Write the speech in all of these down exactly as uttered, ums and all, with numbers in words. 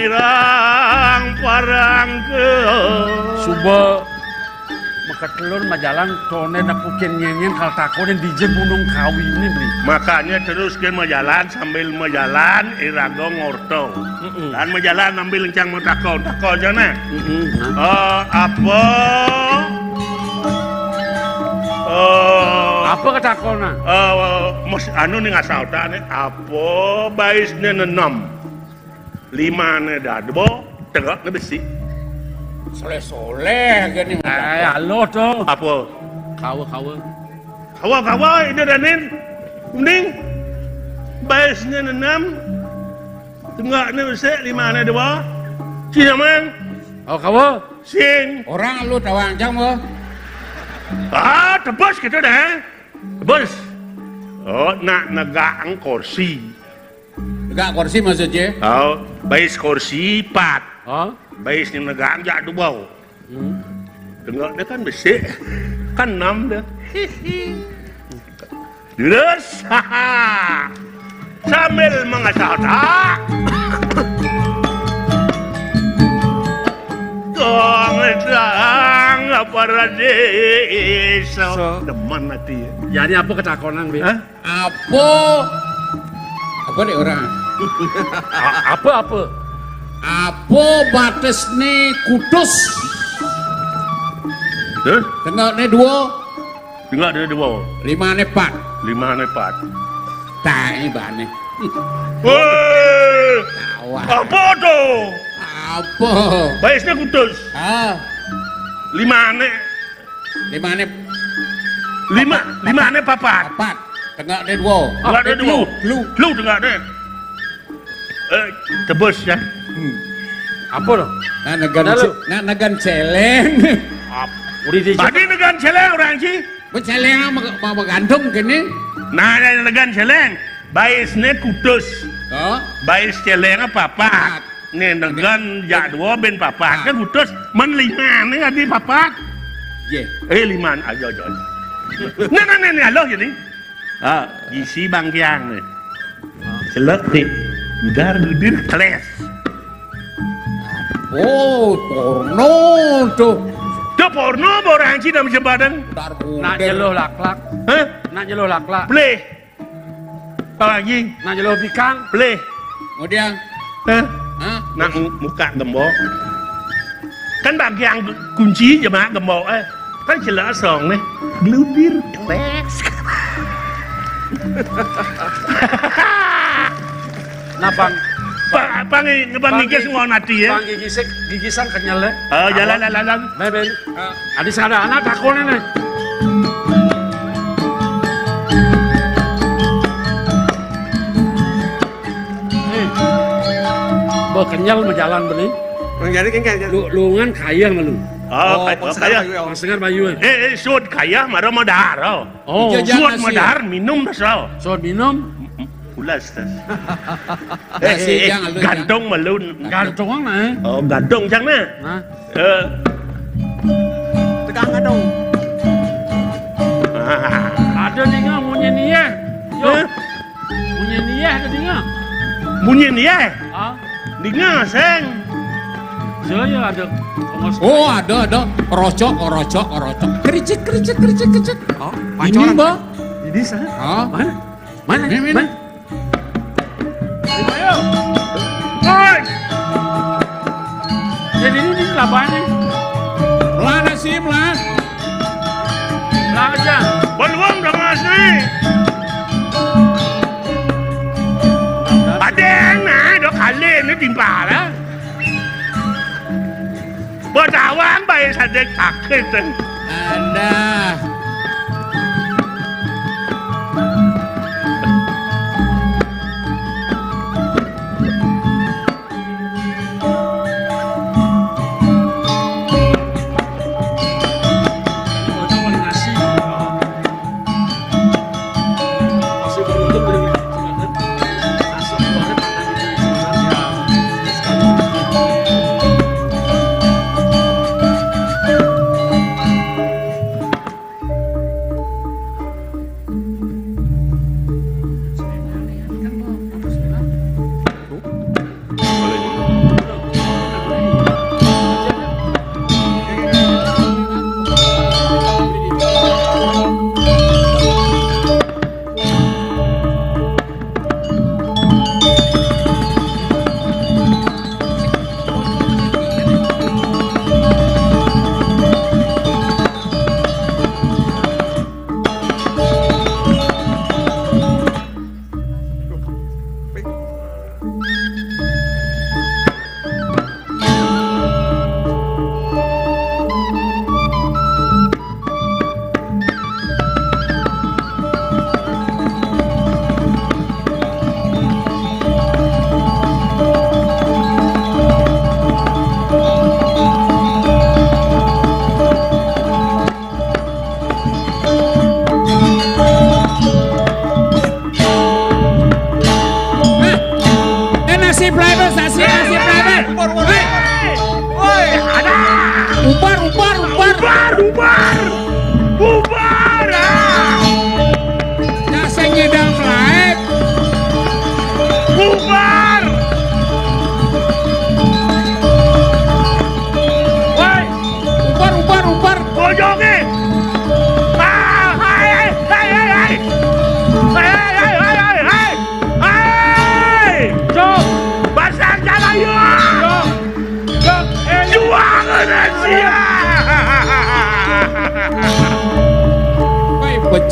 Pirang parang ke. Suba makatelur majalan, tone nepukin nyenyen kal takonin dija gunung kawiné, Bli. Makanya terus ke majalan, sambil majalan iraga ngorta. Mm-mm. Dan majalan sambil encang matakon. Takon jana. Mm-mm. Nah. Eh, apa? Eh, apa ketakonan? Eh, mus-, anu ning asal tak nih, apa baisné nenem? Limané dadua, tengokné besi. Soléh-soléh gini. Eh, halo to. Apa? Kawa, kawa. Kawa, kawa, ida danin. Mending baisné nenem, tengokné besi, limané dua. Sing, Mang. Oh, kawa. Sing. Orang lu tawang jang, Bos. Ah, tebus gitu deh. Tebus. Oh, nak negak kursi. Negak kursi maksudnya? Oh, bais kursi empat. Oh? Bais yang negak jak dua. Hmm. Tengoknya kan besi. Kan enam dah. Terus, sambil mengesah tak. Tong sang paradésa. So. Demen hati ya. Jadi apa ketakonan, Bi? Hah? Apa? Apa nih orang? A-, apa, apa? Apa batisné kutus? Hah? Tengokné dua. Tengokné dua. Limané pat. Limané pat. Taé bané. Wéh. Awak. Apa to? Apa? Baisné kutus. Ah. Limané. Limané. Lima, limané papat. Papat. Tengokné dua. Tengokné dua. Telu. Telu tengokné. Eh, tebus ya. Hmm. Apa lo? Nah, negan, nah, negan céléng. Ap-, udah di. Tadi negan céléng orang sih. Céléng mau, mau gantung gini. Nah, negan céléng. Baisné kutus. Oh. Bais céléng papat. Papat. Né negan jak dua bén papat. Ah. Kan kutus. Men limané adi papat. Yé. Eh, liman. Ayo, ayo, ayo. Nah, nah, nah, nah, lo jadi. Ah, isi bangkiang nih. Celek nih. Udar ludir kles. Oh, porno tuh. Tuh porno apa orang Cina jembatan? Nak jeluh laklak. Hah? Nak jeluh laklak. Pelih. Apa lagi? Nak jeluh bikang. Pelih. Kemudian? Hah? Hah? Nak mu-, muka gembok. Kan bagian kunci je mak gembok eh. Kan jelas dong nih. Bludir. Nah, Bang. Pak, Bang, ngebang Bang, gigis gigi-, ngomong nanti ya. Bang, gigi sik, gigi sang kenyal ya. Oh, jalan, jalan, jalan. Bye, bye. Ah. Adi sing ada anak takoné né. Éh. Mbok kenyal majalan bené. Orang jadi kenyal. Lu, luungan kaya malu. Oh, oh, kaya, Pak Sekar kaya. Bayu, ya. Pak Sekar Bayu, ya. Éh, éh, suud kaya, mara madahar, oh. Oh. Suud madahar, minum, dah, oh. Suud minum. Pulas tas. Eh, eh, eh, jangan lu, gantung jangan. Melun. Gantung mana? Oh, gantung jang nah. Nah. Eh. Tegang gantung. Ah. Ada dinga munyi nih ya. Yo. Hah? Munyi nih ya ada dinga. Munyi nih ya? Ah. Dinga seng. Saya ada. Oh, ada, ada. Rocok, rocok, rocok. Kericik, kericik, kericik, kericik. Oh, ini, Mbak. Ini sah. Ah. Mana? Mana? Ini, ini. Mana? Ayo. Hoi. Jadi ini di lapangan nih. Melana sih, melan. Melan aja. Beluang udah masih. Ada yang naik, dua kali ini timpal, ya. Bocah awang bae sadek sakit. Anda.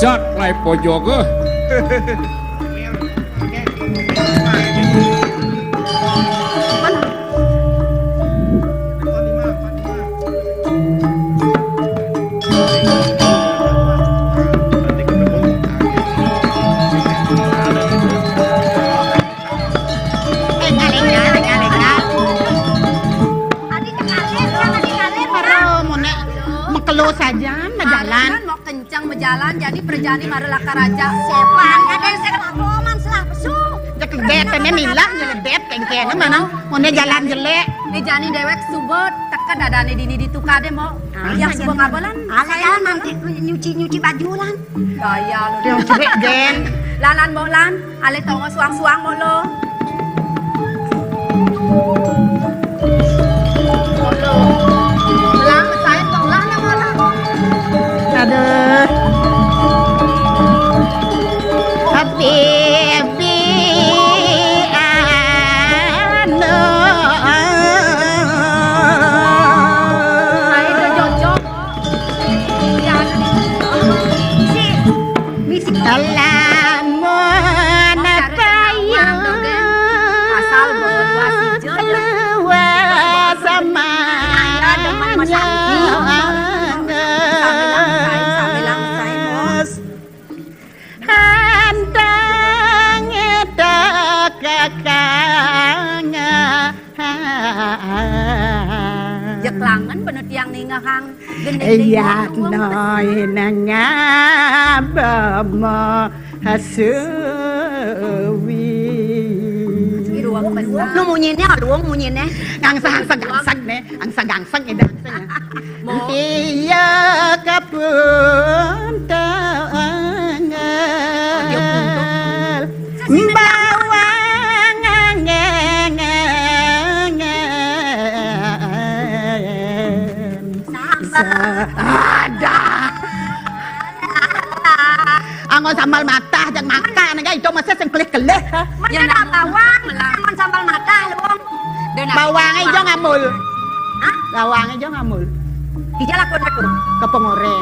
Jat lai pojok, eh. Adi cekalir, kan adi ngalir, kan? Baru mau nek mekelo saja, majalan. Kan mau kencang majalan, jadi perjani mara lakar aja. Sepan, ada yang saya kelapoman, selah pesu. Cek ledet, ini milah, ya ledet, kengkeng, mana? Mau nek jalan jelek. Ini jani dewek subet, teka dadane dini ditukade, mau. Ah, yang subet kabelan. Ala jalan nanti nyuci-nyuci baju lan. Gaya lu. Dia cebek, Gen. Lalan, mau lan. Ale tongo suang-suang molo. Molo. Lah, saya tong lah, lah, molo. Aduh. Habibi, anu. Saya udah cocok. Lamun payu asal bawa dua sijil, ya. Keluar samanya. Hantang itu kakang. Ya kelangen bener tiang ningehang gendeng. Iya, ding no, inangnya bemo hasuwi. Iruang bener. Nu munyine, luang munyine. Ngangsang-angsang, gangsang ne. Angsang-angsang, ida angsang, ya. Mo. Iya, kapun tanggal. Dia puntuk. Bawang angeng. Sambal. Ada. Anggo sambal matah, jang makan, enggak, itu masih sing kelih-kelih. Ya, nak bawang, anggo sambal matah, luang. Bawangnya ijo ngamul. Hah? Bawangnya ijo ngamul. Dijak lakon aku. Ke pengoreng.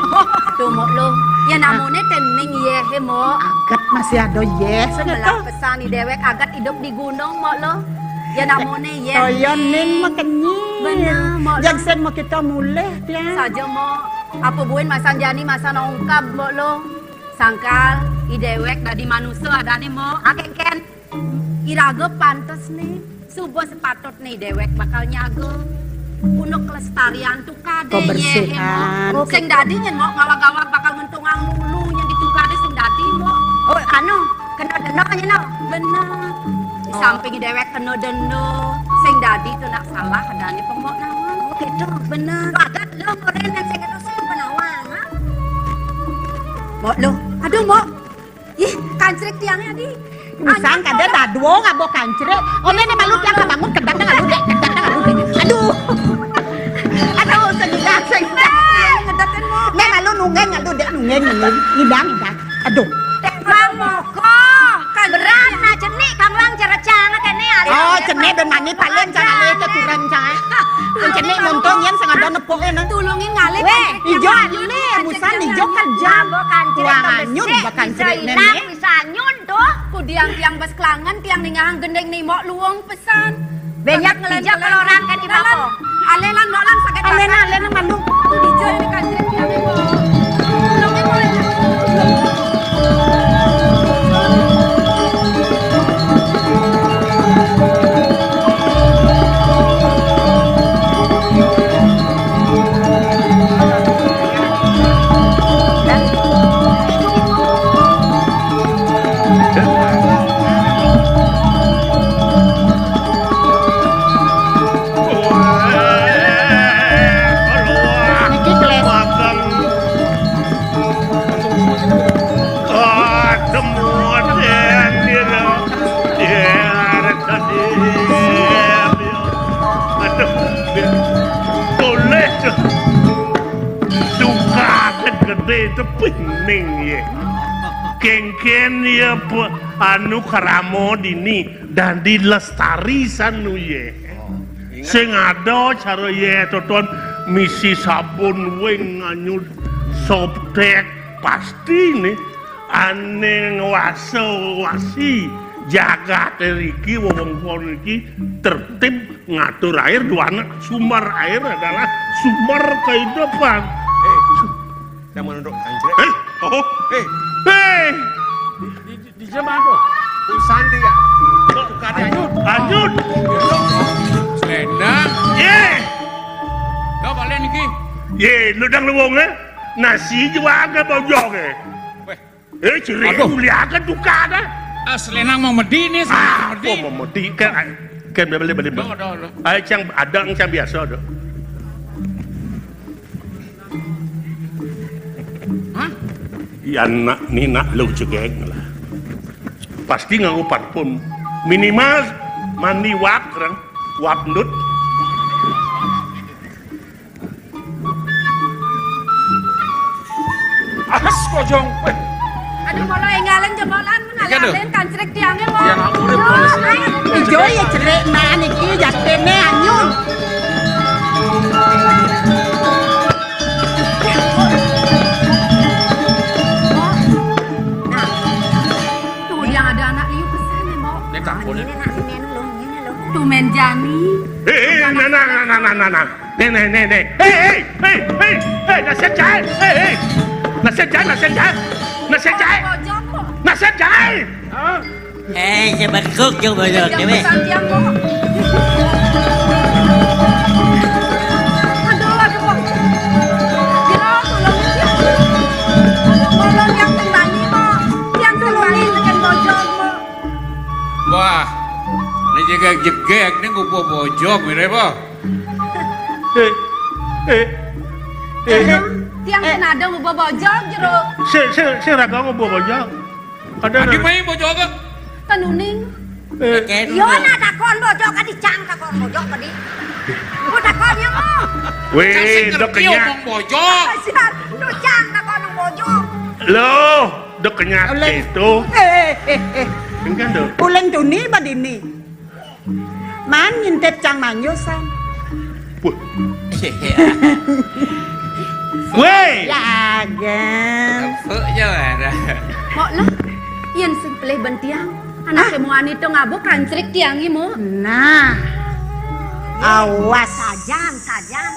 Tuh, mok lo. Ya, namune tening ye, he, mok. Agat masih ada ye. Sebelah pesan di dewek, agat hidup di gunung, mok lo. Ya, namune ye. Toyo ning makenyi. Bener, mok lo. Jang sen mau kita mulih, tiang. Saja, mok. Apa buin masan jani, masan ongkab, mok lo. Sangkal, i dewek dadi manusa adane, mok. Aken, ken. Iraga pantes nih, suba sepatutne dewek bakal nyaga. Punuk kelestarian tukade, ye, he, mok. Kebersihan. Sing dadi nyen, mok, ngawag-awag bakal ngentungang lulu nyen di tukade sing dadi, mok. Oh, anu, kena denda nyen, no? Bener. Di samping dewek kena denda, sing dadi to nak salah adane pemok nawang. Oh, gitu. Bener. Wagat lo, koren yang sing itu sing penawang, ha? Mok lo. Aduh, mok. Ih, kancrik tiangnya, Di. Misang kadé dadua ngaba kancrik. Oh, né, né malu tiang kabangun, kedang dah ngalu, Dék. Kedang dah ngalu, Dék. Aduh. Aduh, sengidang, sengidang. Ngedatin, Mok. Né malu nunggéng ngalu, Dék, nunggéng, nunggéng. Ngidang, ngidang. Aduh. Mang Moko, kan berat nah cenik, kang lang cerecang kéné, ari. Oh, cenik ben mani paling cang alih ké kurang cang. Kan cenik nguntung yén sing ada nepuké nah. Tulungin ngalih. Wéh, ijo alih, busan ijo kerja. Tuang anyun bakal cenik néné. Bisa anyun tuh. Ku diang tiang bas kelangan, tiang ningahang gendeng nimok luung pesan. Banyak bijak kalau orang kan di bako. Alenan, Mok, lan saged. Alenan, alenan, mandu. Ijo ini kan ceritanya, Mok. Tulungin mulai. Niki kelas. Aduh, modern, gitu. Ya, ada tadi. Aduh, boleh tuh. Suka gedé itu pening ya. Kéngkén ya, anu, krama dini dadi lestari sanu ya. Sing ada cara ya, toton misi sabun wing nganyud sobtek pasti nih. Ane ngwasa-wasi jagate riki, wewengkon iki tertib ngatur air, duané sumber air adalah sumber kehidupan. Eh, sama nunduk anjir. Eh, oh, eh, eh. Di, di, di zaman tuh. Tuh Sandi ya. Bukan lanjut. Lanjut. Selendang. Ye. Kau balik niki. Ye, lu dang lu wong, eh? Nasi jual ke bojok, eh? Weh. Eh, cerik. Aduh. Mulia kan duka dah. Ah, selendang mau medi nih, selendang ah, mau medi. Mau medi kan, kan balik, balik, balik. Ayo, cang, ada cang biasa, ada. Hah? Iya, nak, ni nak lu cegeng lah. Pasti nganggo parfum. Minimal mandi wak, orang. Wak ndut. As, kojong. Weh. Aduh, mula enggalan jebolan, iya, aduh. Ngalahin kancrik tiangnya, mau. Ya, nggak boleh, boleh. Ijo ya cerik, nah, niki jatene anyun. Nah, tuh, yang ada anak liu pesan ya, Mbok. Ini tak boleh. Ini nak, ini lo, ini lo. Tuh, men jani. Eh, eh, nah, nah, nah. Nih, nih, nih, nih. Hei, hei, hei, hei, hei, nasib jahat. Hei, hei. Nasib jahat, nasib jahat. Nasib jahat. Bojong kok. Nasib jahat. Hah? Eh, sebengkuk juga bojong, jangan dewe. Pesan tiang kok. Aduh, aduh, kok. Jero, tolong tiang. Aduh, tolong tiang sing bani kok. Tiang sing bani tekan bojong kok. Wah, ini jegeg-jegeg, ini ngubuh bojong, mirip apa? Eh, eh, eh. Tiang, tiang, eh, kan ada ngubuh bojog, Jero. Sing, sing, sing raga ngubuh bojog. Ada. Adi main bojog apa? Tenuning. Eh. Yo, nah, takon bojog, kan dicang takon bojog tadi. Gua takon ya, mau. Weh, dek kenyat. Ngomong bojog. Kasihan, lu cang takon bojog. Loh, dek kenyat itu. Eh, eh, eh, eh. Enggak, Dok. Uleng tuni badini. Man ngintip cang manjus, San. Wah. Weh. Ya, ageng. Empuk je, Wan. Mok lah, yen sing pelih bentiang, anake muani to ngabuk kancrik tiang imo. Nah. Awas. Sajan, sajan.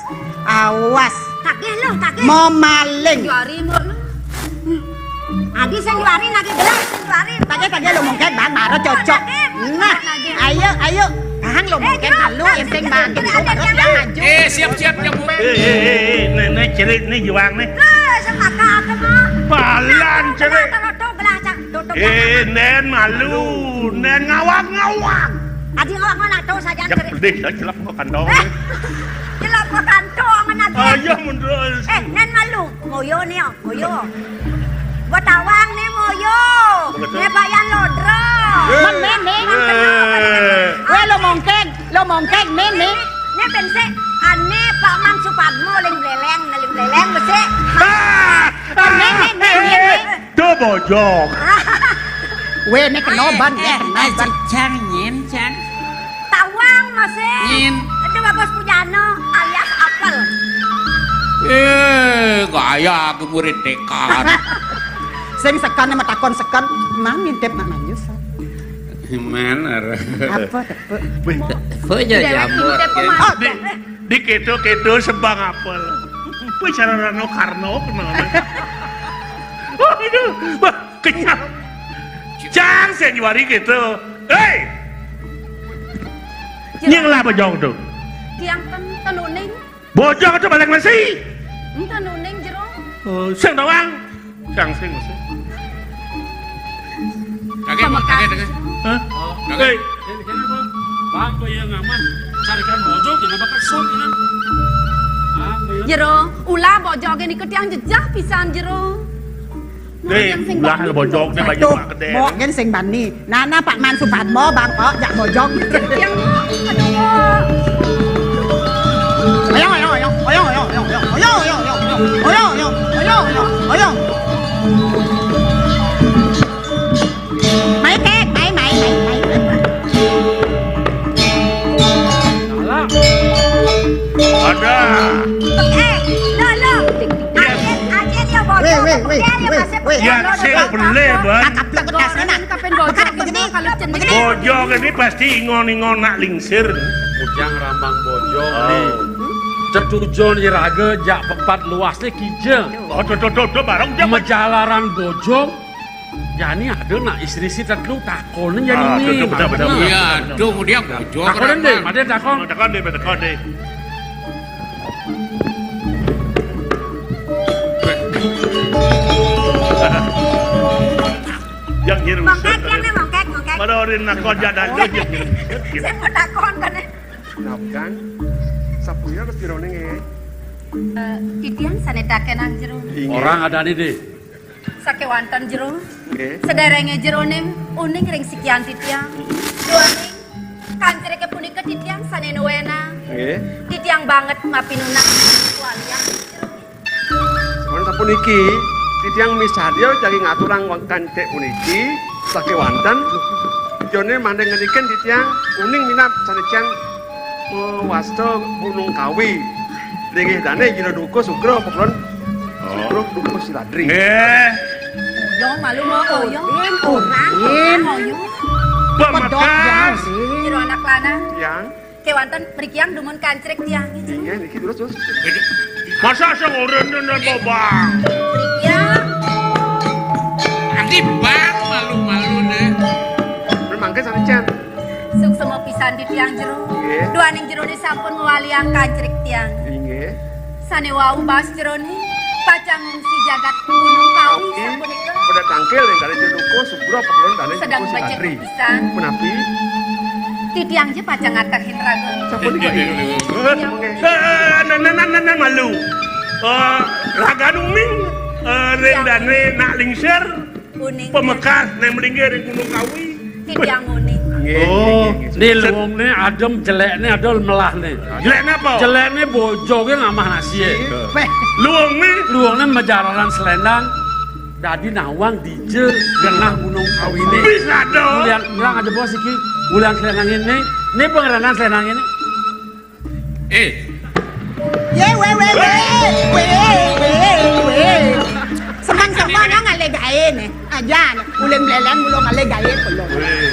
Awas. Tagih lo, tagih. Mau maling. Juari, Mok, lo. Adi sing juari lagi gelas, sing juari. Tagih, tagih lo mungkin, Bang, baru cocok. Tagih, tagih. Nah, tagih. Ayo, ayo. Bang, lo mungkin malu, Bang. Ada, ada, ada. Eh, siap, siap, nyambut. Eh, eh, eh, eh, nih, nih, cerik, nih, juang, nih. Lo, sepakat, Mok. Balan, cerik. Nah, tutup, belah, Cang. Tutup, eh, Cang. Nen malu, nen ngawang-ngawang. Adi ngawang mana tuh saja. Cek cerik. Pedih, ya, celap kok kantong. Eh, celap kok kantong, mana tuh? Ayo, mundur. Eh, nen malu. Ngoyo nih, oh, ngoyo. Buat awang nih, ngoyo. Betul. Nih, Pak Yan Lodro. Eh. Men, men, men. Eh. Weh, lo mongkeng, lo mongkeng, men, men. Nih, pensé, ane Pak Man Supadmo, ling bleleng, ling bleleng, besi. Ah! Men, men, men, men, men. Tuh bojong. Weh, nih kena ban, eh, nih kena ban. Cang, nyin, cang. Tawang masih. Nyin. Itu Bagus Pujana alias Apel. Eh, gaya aku murid dekan. Sing sekan sama takon sekan, mang ngintip nak manjus. Mana? Apa tepuk? Weh, tepuk aja. Udah, jambut, ngintip ya. Apa, Mang? Di, di kedo-kedo sebang apel. Wih, cara Rano Karno kenal. Aduh, bah, kenyal. Cang, sing juari gitu. Hei! Nying lah bojog tuh. Tiang ten-, tenuning. Bojog tuh balik nasi. Tenuning, Jero. Oh, sing doang. Cang sing masih. Kagak, kagak, kagak. Hah? Kagak. Hei. Bang, kok ya ngaman? Carikan bojog, kenapa kesel, kenapa? Jero, ulah bojog ini ke tiang jejah pisan, Jero. Deh, ulah bojog deh baju mak kedé. Mok gen sing bani. Nana Pak Man Supadmo, Bang Pok, jak bojog. Yang kedua. Ayo, ayo, ayo. Ayo, ayo, ayo, ayo. Ayo, ayo, ayo, ayo, ayo. Ayo, ayo, ayo, ayo. Mai, Ket, mai, mai, mai, mai. Ada. Eh, lo, lo. Ajen, ajen ya, bojog. Weh, Wéh, wéh, wéh. Ya, sing belé, Bang. Kaplek bekas, nah. Kapan bojog ini, kalau cendil. Bojog ini pasti ingon-ingon nak lingsir. Ujang rambang bojog, oh, nih. Cetujon iraga jak pepat luasné kija. Oh, tuh, tuh, tuh, tuh, bareng dia. Majalaran bojog. Jani ada nak istri si tetelu takonin jani. Ah, ini. Tuh, tuh, betul, betul, betul. Iya, betul, betul. Tuh, dia bojog. Takonin deh, rambang. Pada takon. Takon deh, takon deh. Yang hirup. Mongkek, yang nih, mongkek, mongkek. Pada orang nak kau jalan tu je. Saya mau takon kan, eh. Nah, kan? Sapuya wis jeroné, nggih. Eh, titiang sané takenang jero. Inggih. Orang ada nih, deh. Sakéwanten jero. Nggih. Sederenge jerone uning ring sikian titiang. Duaning kancrike punika titiang sane nuwena. Nggih. Titiang banget mapinunang walian. Sampun sapuniki, titiang misadya jagi ngaturang wong kancrik puniki sakewanten. Jane mandeng ngeniken titiang uning minab sanecian mawasta Gunung Kawi. Linggih dane Jero Duka Sugra Pekulon. Oh. Sugra Duka Siladri. Nggih. Oyong malu mau oyong. Orang, orang oyong. Pemekas. Jero anak lanang. Tiang. Kewanten mriki yang dumun kancrik tiang iki. Inggih, niki terus, terus. Masa sing ora nene, Bang? Mriki yang. Ati Bang malu-malu deh. Mangke sanecen. Suksema pisan di tiang jero. Nggih. Duaning jerone sampun ngwaliang kancrik tiang. Inggih. Sane wau baas jerone pacang ngungsi jagat Gunung Kawi. Oke. Sapunika. Pada tangkil yang dari Jero Duka Sugra Pekulon dane sedang Duka becek Siladri. Pisan. Menapi? Titiang je pacang ngatehin raga. Sapunika. Eh, eh, eh, nene, nene, nene, malu. Eh, raga uning, eh, ring dane nak lingsir. Uning. Pemekas, nek mlinggih ring Gunung Kawi. Titiang uning. Nggih, oh, nggih, nggih. Ni luungne adem, jelekne ada melahne. Jelekne apa? Jelekne bojoge ngamah nasie. Weh. Luungne? Luungne majalaran selendang, dadi nawang dija genah Gunung Kawine. Bisa dong. Ulian, ulian ada bos iki. Ulian selendang ini. Ini pengerangan selendang ini. Eh. Ye, we, we, we, we, we, we. Semang-semang nang ale gae ne. Aja ne. Uling mleleng mula ale gae kula. Weh.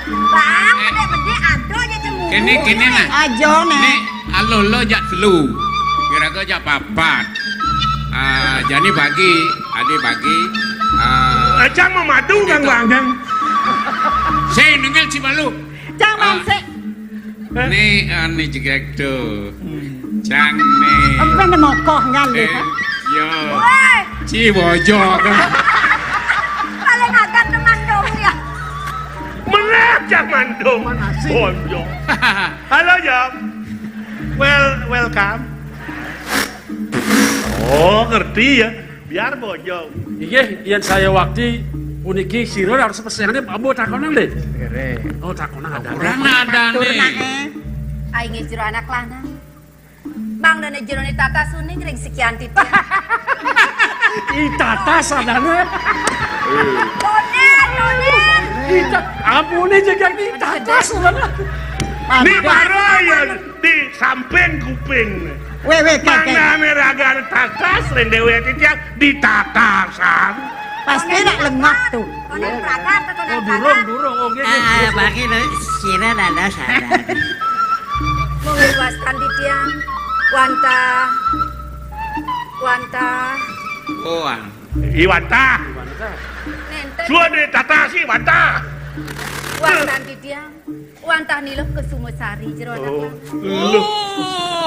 Bang, bedek-bedek ada aja cemburu. Kene, kene, nah. Aja ne. Nek aluh lo jak telu. Kira-kira jak papat. Ah, jani bagi, ade bagi. Ah, aja mau madu, Kang Bang, Kang. Sing nengel si malu. Cang, ah. Bang, sik. Ni, ah, ni jegek tu. Cang ni. Apa ni mokoh ngali, eh, ha? Yo. Woi. Ci bojok. Paling agan teman dong ya. Menang Cang Mandung. Mana sih? Bojok. Halo, Jam. Well, welcome. Oh, ngerti ya. Biar bojong. Inggih, yen saya wakti puniki sira harus pesengane ambo takonan, Dik. Kere. Oh, takonan ada. Kurang ada nih. Ai nggih jero anak lanang. Mangdane jerone tatas uning ring sikian titiang. Ih, tatas adane. Tonen, tonen. Ih, ta-, ampune jegang ih, tatas adane. Ni mara ya di samping kuping. Weh, weh, kek, kek. Mangdane ragane tatas, ring dewek titiang ditatasan. Pasti nak lengah tuh. Konen pragat, konen pragat. Oh, durung, durung. Oh, nggih, nggih. Ah, bagi lo, sira lala sadar. Mung wastan titiang, wantah, wantah. Oh, ah. I wantah. Nenten. Suwe ditatasi wantah. Wastan titiang. Wantah nilep Kesuma Sari jero anak lanang.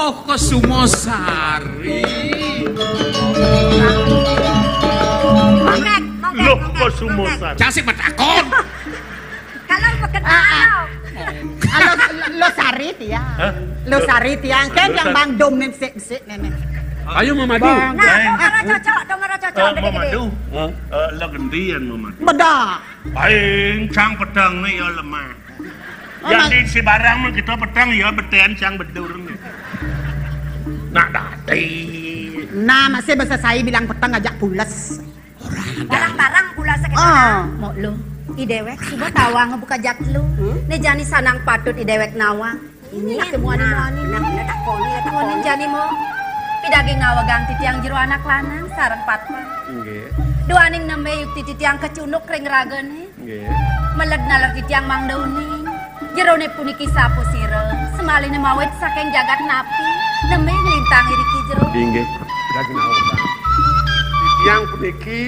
Oh, Kesuma Sari. Mongkek, mongkek, loh, mongkek, Kesuma Sari. Cak sing matakon. Kalau bekenal. Ah, ah. Lo, lo Sari tiang. Hah? Lo Sari tiang. Kan yang Bang Dom nih, sik, sik, nenek. Ayo, Mama Du. Nah, dong ora cocok, dong ora cocok, eh, gede-gede. Mama Du. Hah? Eh, lo gantian, Mama Du. Bedah. Paling sang peteng nih ya lemah. Oh, ya, di si barang mah kita petang ya, beten sang bedur nih. Nak dadi. Nah, masih bahasa saya bilang petang ajak pules. Barang-barang pules sakit. Ah, mau lo. I dewek, coba tawang buka jak lu. Hmm? Nih jani sanang patut i dewek nawang. Ini nak muani-muani. Nah, nak takoni, nak takoni. Jani mau. Pidaging ngawegang titiang jero anak lanang sareng patpat. Inggih. Duaning nembe yukti titiang kacunduk ring ragané. Nggih. Meled naler titiang mangda uning. Jeroné puniki sapasira, semaliné mawit saking jagat napi, nembe nglintang iriki jero. Inggih. Pidaging ngawegang. Titiang puniki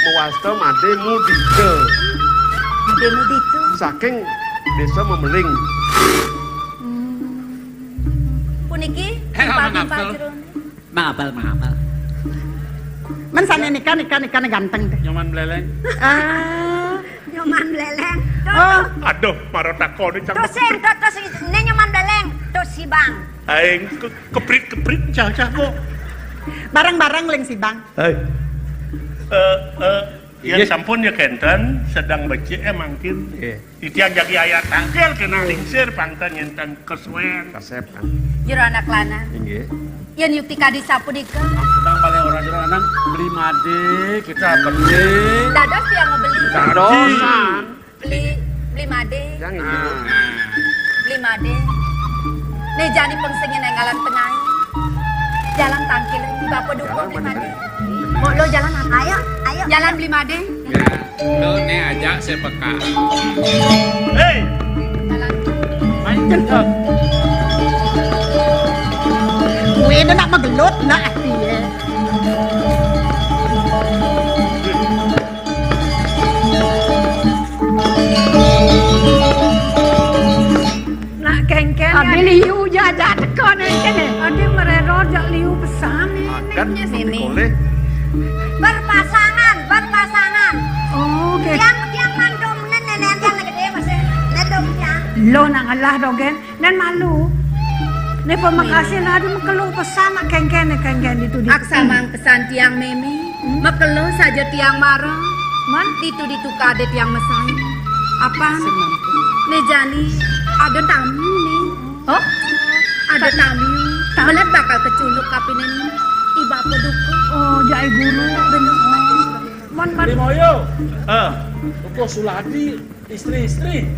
mawasta Madé Mudita. Madé Mudita. Saking Désa Memeling. Hmm. Puniki Hé, timpal-timpal Mangapel. Jeroné. Mangapel, mangapel. Men sané nika, nika, nika ganteng deh. Nyoman Mléléng. Ah. Nyoman Mléléng. Tuh, oh. Tuh. Aduh, mara takoné cang. Tuh sing, tuh, tuh sing, né Nyoman Mléléng. Tuh Sibang. Aing ke-, keprit-keprit cah-cah kok. Bareng-bareng ling Sibang. Héi. Eh, eh, Yén sampun ya kénten, sedeng becik, eh, mangkin. Nggih. Titiang jagi ayat tangkil kena lingsir pang ten yén ten kesuén. Kasép, kan. Jero anak lanang. Inggih. Yén yukti kadi sapunika. Sedeng balik orang jero lanang, beli madé, kita beli. Dados tiang ngebeli. Dadosan. Beli, beli madé. Yang itu. Ah. Beli madé. Né jani pengsengen enggalan tengah. Jalan tangkil, bapa dukun beli madé. Mbok lo jalan apa? Ayo, ayo. Jalan beli madé. Ya, lo né ajak saya peka. Héi. Jalan. Mancen, Kak. Kuwi nak magelut, nak ati ya. Nak kéngkén, adi liu ja, ja teka né kéné. Adi marérot ja liu pesan né. Akan sampai kolé. Berpasangan, berpasangan. Oh, oké. Tiang, tiang mandum né, né, né, tiang gedé masih. Né dum tiang. Lo nak ngalah dogén. Nén malu. Né pamakasih adi makelo pesan nak kéngkén, né kéngkén ditu, ditu. Aksamang pesan tiang mémé, hmm? Makelo saja tiang mara. Man? Ditu-ditu kadé tiang mesain. Apan? Né jani ada tamu né. Oh? Ada tamu. Tamu? Meled bakal kecunduk kapining I Bapa Dukun. Oh, jai guru. Bener. Man, man. Limoyo. Ah, Koko Suladi. Istri-istri.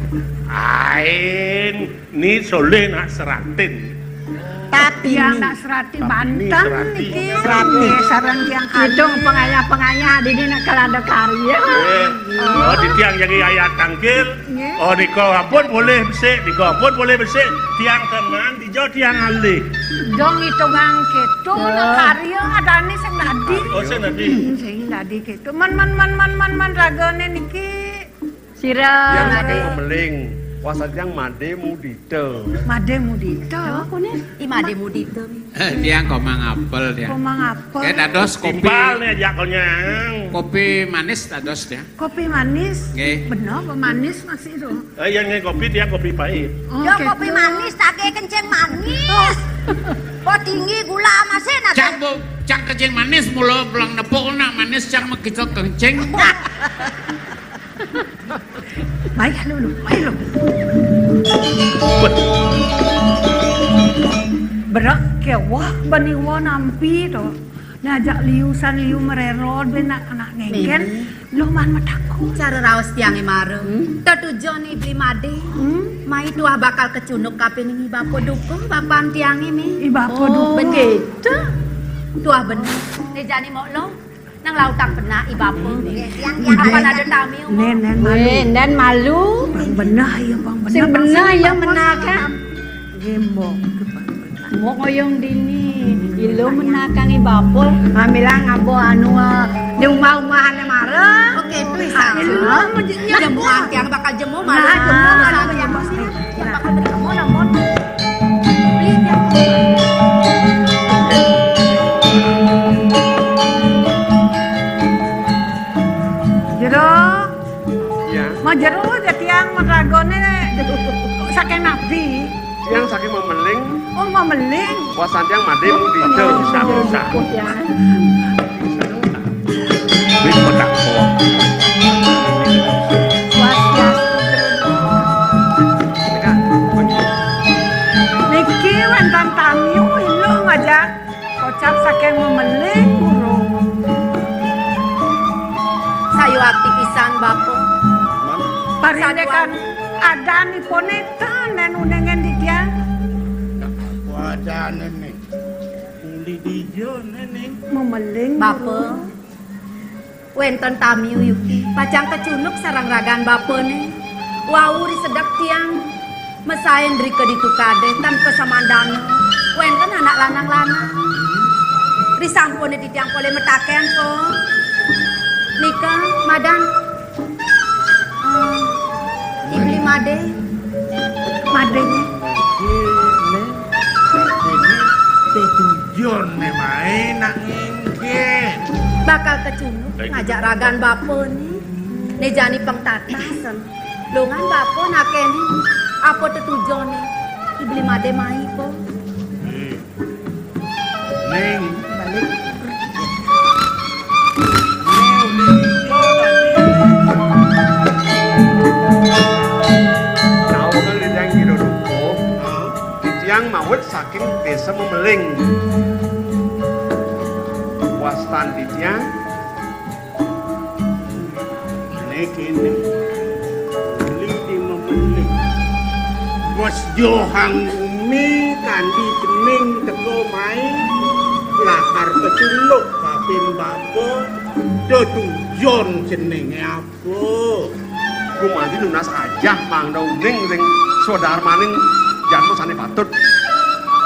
Ain, ni Soleh nak Seratin. Tapi tiang ni nak Seratin. Tapi ni Banten Seratin niki. Seratin. Sareng tiang kidung pengayah-pengayah dini nak kelada karya. Eh, oh, di tiang jadi ayat tangkil. Nggih. Oh, nika ampun boleh besik, nika ampun boleh besik. Tiang tenang, dija tiang alih. Dong hitungan kéto, nak karya adané sing dadi. Oh, sing dadi. Hmm, sing dadi kéto. Man, man, man, man, man, man, ragané niki. Sira. Tiang saking Memeling, wasta tiang Madé Mudita. Madé Mudita. Apa né? I Madé Mudita. Eh, tiang komang apel tiang. Komang apel. Kayak dados kopi. Timpal né ajak konyang. Kopi manis dados tiang. Kopi manis. Nggih. Bener apa manis masih itu? Eh, yang nggih kopi tiang kopi pahit. Oh, ya, oké. Kopi manis, tak kayak kencing manis. Kok tinggi gula masih nak. Cang bu, cang kencing manis mula pulang nepuk nak manis cang makita kencing. Baik, lu, lu, baik, lu. Berak kéweh bani wa nampi to. Ngajak liu san liu marérot bé nak anak ngéngkén. Mémé. Lo man matakut. Cara raos tiangé mara. Hmm? Tetujon Ibli Madé. Hmm? Mai tuah bakal kecunduk kapining I Bapa Dukun, bapan tiangé, Mé. I Bapa Dukun. Oh, bener. Gitu. Tuah bener. Né jani mok lo. Nang lautang penak I Bapa. Nggih, tiang, tiang. Apan ada tamiu, Mok. Nén, nén malu. Wéh, nén malu. Pang benah ya, pang benah. Sing benah ya, menakan. Nggih, Mok. Mok ngoyong dini. Ilo menakan I Bapa. Pamila ngabo anu, ah, di umah-umahané mara. Oké, itu isa. Ilo, maksudnya. Jamuan tiang bakal jemu malu. Nah, jemu malu, jemu. Yang bakal beli kamu, namun beli tiap. Jero. Iya. Mau jero aja tiang maragané. Kok saking nabi? Tiang saking Memeling. Oh, Memeling. Wasan tiang Madé Mudita. Bisa, bisa. Bisa. Wis metak kok. Swastiastu. Niki wénten tamiu, ilo ngajak kocap saking Memeling, Guru. Sayuwakti pisan, Bapa. Parindikan adan ipuné ten nén uningin di tiang. Wajane nih. Uli di Memeling. Bapa, wénten tami uyuki, pacang kacunduk sareng ragan bapané. Wau ri sedek tiang mesain drika ditu kadé tan pasamandana. Wénten anak lanang-lanang. Ri sampuné titiang polih mataken, Po. Nika, madan. Ah, I Beli Madé. Madéné. Ini, ini, ini tetujon né mai nak ngéngkén. Bakal kacunduk ngajak ragan bapa né. Né jani pang tatasen. Longan bapa nakénin apa tetujoné I Beli Madé mai, Po. Ning. Balik. Titiang mawit saking Désa Memeling. Wastan titiang Né kéné, beli di memeling. Bos Johang Gumi kanti cening teka mai, lakar kacunduk kapin bapa, tetujon ceningé apa? Gumanti nunas ajah mangda uning ring swadarmaning jadma sané patut.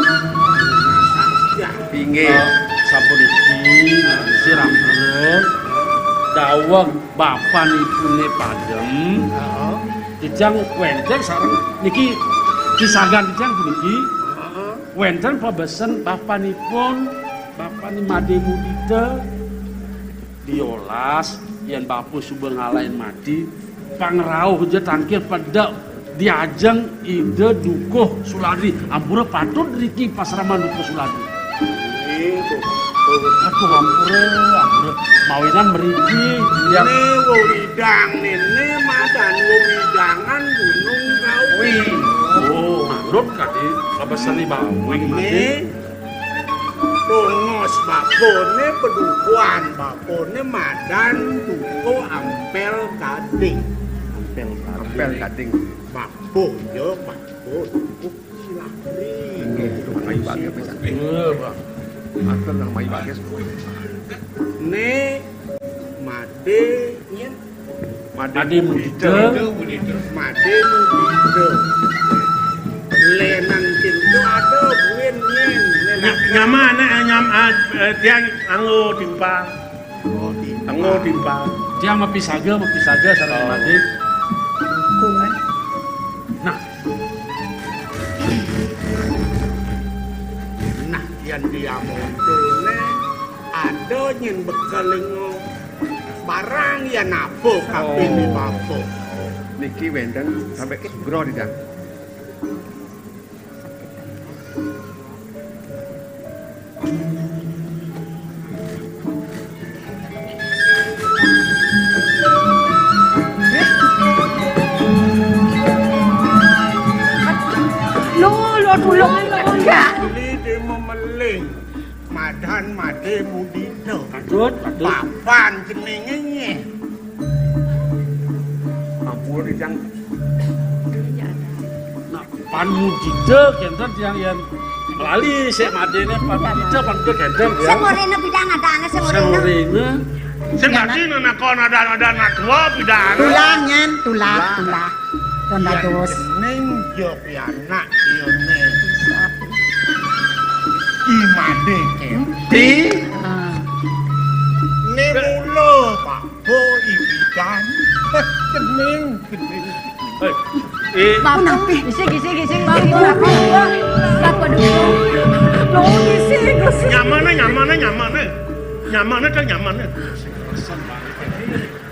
Nunas ajah. Inggih. Eh, sapuniki, sirampura, daweg bapanipuné padem. Heeh. Titiang wénten sareng niki pisagan titiang puniki. Heeh. Wénten pabesen bapanipun, bapané Madé Mudita. Diolas yén bapa suba ngalahin mati, pangrauh ja tangkil pedek diajeng Ida Dukuh Suladri. Ampura patut riki pasraman Dukuh Suladri. Aduh, ampura, ampura. Mawinan mriki. Ya. Né wewidang, né, né madan wewidangan Gunung Kawi. Oh, manut kadi pabeseni bawi mati. Tongos bapané, padukuhan bapané madan Dukuh Ampel Gading. Ampel Gading. Ampel Gading. Bapa, ya, bapa. Dukuh Suladri. Inggih, Dukuh Mai Bagus. Iya, Bang. Matur Dukuh Mai Bagus. Né Madé, ya. Madé Mudita. Madé Mudita. Lénan kéto ada buin nyén. Ny-, nyaman, eh, nyam-, ah, eh, tiang anggo timpal. Oh, timpal. Anggo timpal. Tiang mapisaga, mapisaga sareng Madé. Nah. Nah, yén dia munculné, ada nyén bekelinga. Barang ya napa kapiné bapa. Niki wénten sampai sugra, Didang. Lo, lo, tulung, enggak. Beli dia memeling. Madan Madé Mudita. Patut, patut. Papan jenengé nyé. Ampun, Ijang. Nah, Pan Mudita kénten tiang yén lali sik madéné Pan Mudita, Pan Mudita kénten tiang. Sing orina bidang adané, sing orina. Sing orina. Sing dadi nenakon ada-ada anak tua bidang. Tulah, nyén, tulah, tulah. Tulah. Ron dados. Ning ya pianak ya né. I Madé kénten. Ah. Né mula bapa ibidan. Kening, kening. Eh, eh. Bapa. Isik, isik, isik. Bapa, bapa. Bapa dulu. Loh, isik, isik. Nyamané, nyamané, nyamané. Nyamané kan nyamané.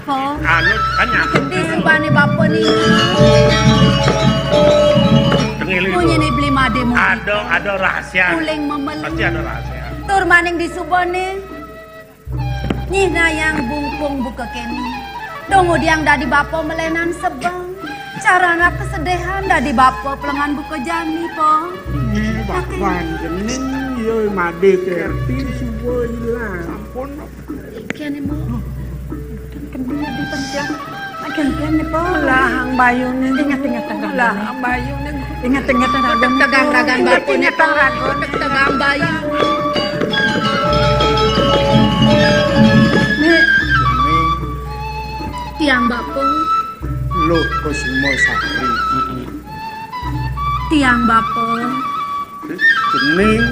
Po. Anu, kan nyamuk. Disubané bapa niki. Dengerin dulu. Munyiné beli madé mudita. Ada, ada rahasia. Uling memeling. Pasti ada rahasia. Tur maning disubané. Nyihnayang bungkung buka kéné. Dong udiang dadi bapa malénan sebeng. Cara anak kesedihan dadi bapa pelengan buka jani, Po. Nggih, bapa jeneng ya madé kerti suba ilang. Sampun. Kéné, Mo. Kendhi di pencang. Agen kéné, Po. Lah, ang bayuné. Ingat-ingat, Raden. Lah, ang bayuné. Ingat-ingat, Raden. Tegang, Raden, ingat-ingat, Raden. Tegang bayu. Tiang Bapa. Luh Kusuma Sari. Tiang Bapa. Dening